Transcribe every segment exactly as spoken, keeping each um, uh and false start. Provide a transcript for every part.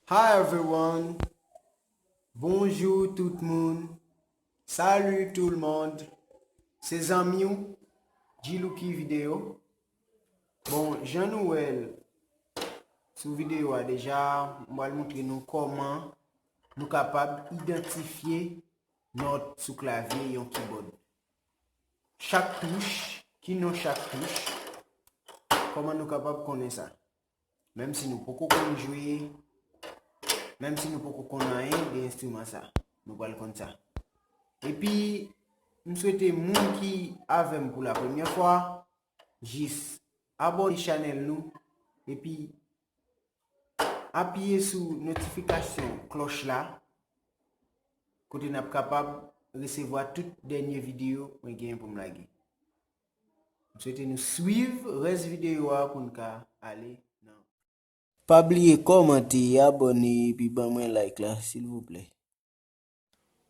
Hi everyone. Bonjou tout moun. Salut tout le monde. Se zanmi w, G-Lucky Video. Bon, jan nou wè l sou videyo a deja, m pral montre nou kòman nou kapab idantifye nòt sou klavye yon kibòd. Chak touch, ki non chak touch, kòman nou kapab konnen sa? Menm si nou poko konn jwe, menm si nou poko konn anyen de enstriman sa, nou pral konn sa. Epi, m swete moun ki avè m pou la premyè fwa, jis abòne chanèl nou, epi apiye sou notifikasyon klòch la, kote n ap kapab resevwa tout dènye videyo mwen genyen pou m lage. M swete nou swiv rès videyo a pou n ka ale nan. Pa bliye kòmante, abòne, epi ban mwen like la, silvouplè.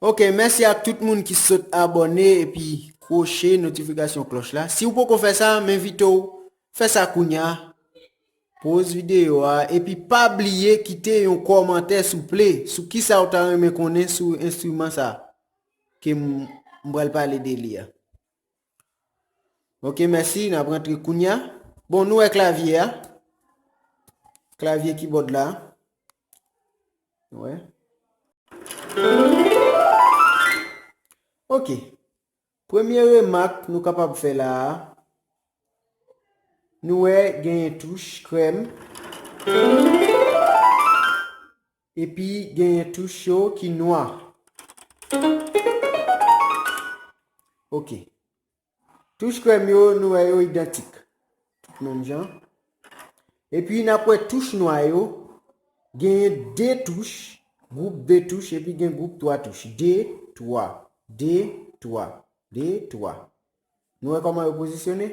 Ok, mèsi a tout moun ki sot abòne epi kwoche notifikasyon klòch la. Si w poko fè sa, m envite w fè sa kounya. Poz videyo a, epi pa bliye kite yon kòmantè souple sou kisa w ta renmen konnen sou enstriman sa ke m, m pral pale de li a. Ok, mèsi, n ap rantre kounya. Bon, nou wè klavye a. Klavye kibòd la. Nou wè. Ok. Premye remak nou kapab fè la a, nou wè genyen touch krèm, epi genyen touch yo ki nwa. Ok. Touch krèm yo, nou wè yo idantik. Tout menm jan. Epi n ap wè touch nwa yo, genyen de touch, gwoup de touch, epi gen gwoup twa touch. De, twa, de, twa, de, twa. Nou wè kòman yo pozisyone?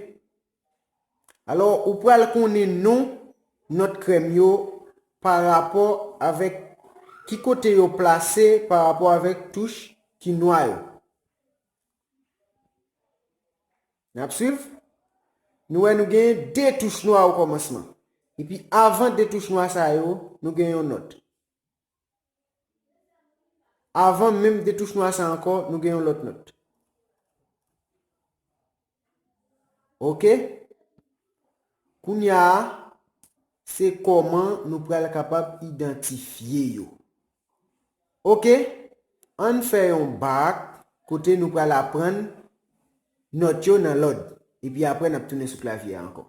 Alò, ou pral konnen non nòt krèm yo pa rapò avèk ki kote yo plase pa rapò avèk touch ki nwa yo. N ap swiv? Nou wè nou genyen de touch nwa o kòmansman. Epi avan de touch nwa sa yo, nou gen yon nòt. Avan menm de touch nwa sa ankò, nou gen yon lòt nòt. Ok? Kounya a, se kòman nou pral kapab idantifye yo. Ok? Ann fè yon bak kote nou pral aprann nòt yo nan lòd. Epi apre, n ap tounen sou klavye a ankò.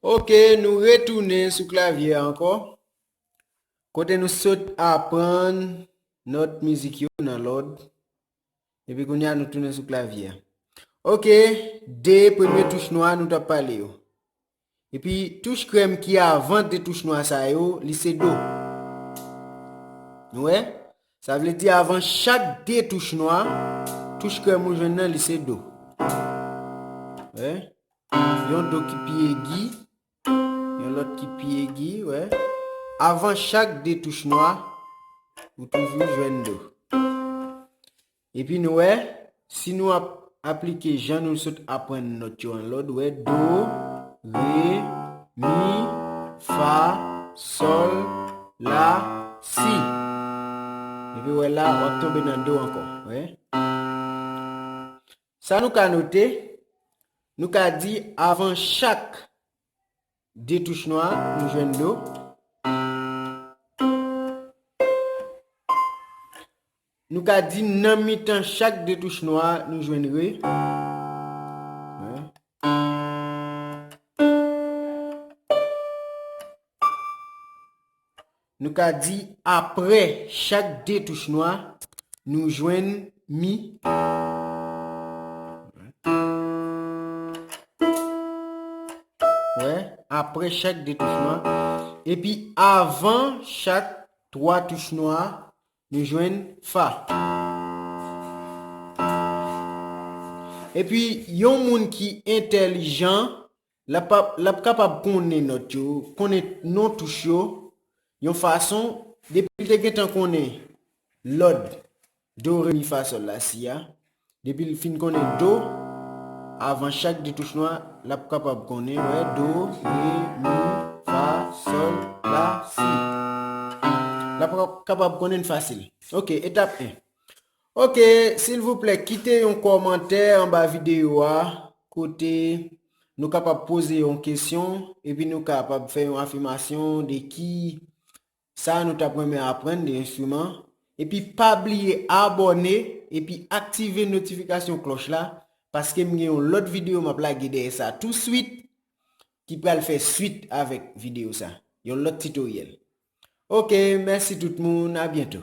Ok, nou retounen sou klavye a ankò. Kote nou sot aprann nòt mizik yo nan lòd. Epi kounye a nou tounen sou klavye a. Ok, de premye touch nwa nou t ap pale yo. Epi touch krèm ki avan de touch nwa sa yo, li se do. Nou wè? Sa vle di avan chak de touch nwa, touch krèm ou jwenn nan, li se do. Wè? Yon do ki pi egi, yon lòt ki pi egi, wè. Avan chak de touch nwa, ou toujou jwenn do. Epi nou wè, si nou ap aplike jan nou sot aprann nòt yo an lòd, wè, do, re, mi, fa, sòl, la, si. Epi wè la, w ap tonbe nan do ankò, wè. Sa nou ka note, nou ka di avan chak de touch nwa, nou jwenn do. Nou ka di nan mitan chak de touch nwa, nou jwenn re. Nou ka di apre chak de touch nwa, nou jwenn mi. Wè, apre chak de touch nwa. Epi avan chak twa touch nwa, nou jwenn fa. Epi, yon moun ki entèlijan, l ap, l ap kapab konnen nòt yo, konnen non touch yo, yon fason, depi l te gentan konnen lòd do, re, mi, fa, sòl, la, si a. Depi l fin konnen do, avan chak de touch nwa, l ap kapab konnen, wè, do, re, mi, fa, sòl, la, si. L ap kapab konnen l fasil. Ok, etap en. Ok, silvouplè, kite yon kòmantè anba videyo a, kote nou kapab poze yon kesyon, epi nou kapab fè yon afimasyon de ki sa nou t ap renmen aprann de enstriman. Epi pa bliye abòne, epi aktive notifikasyon klòch la, paske m gen yon lòt videyo m ap lage dèyè sa touswit, ki pral fè swit avèk videyo sa. Yon lòt titoryèl. Ok, mèsi tout moun, a byento.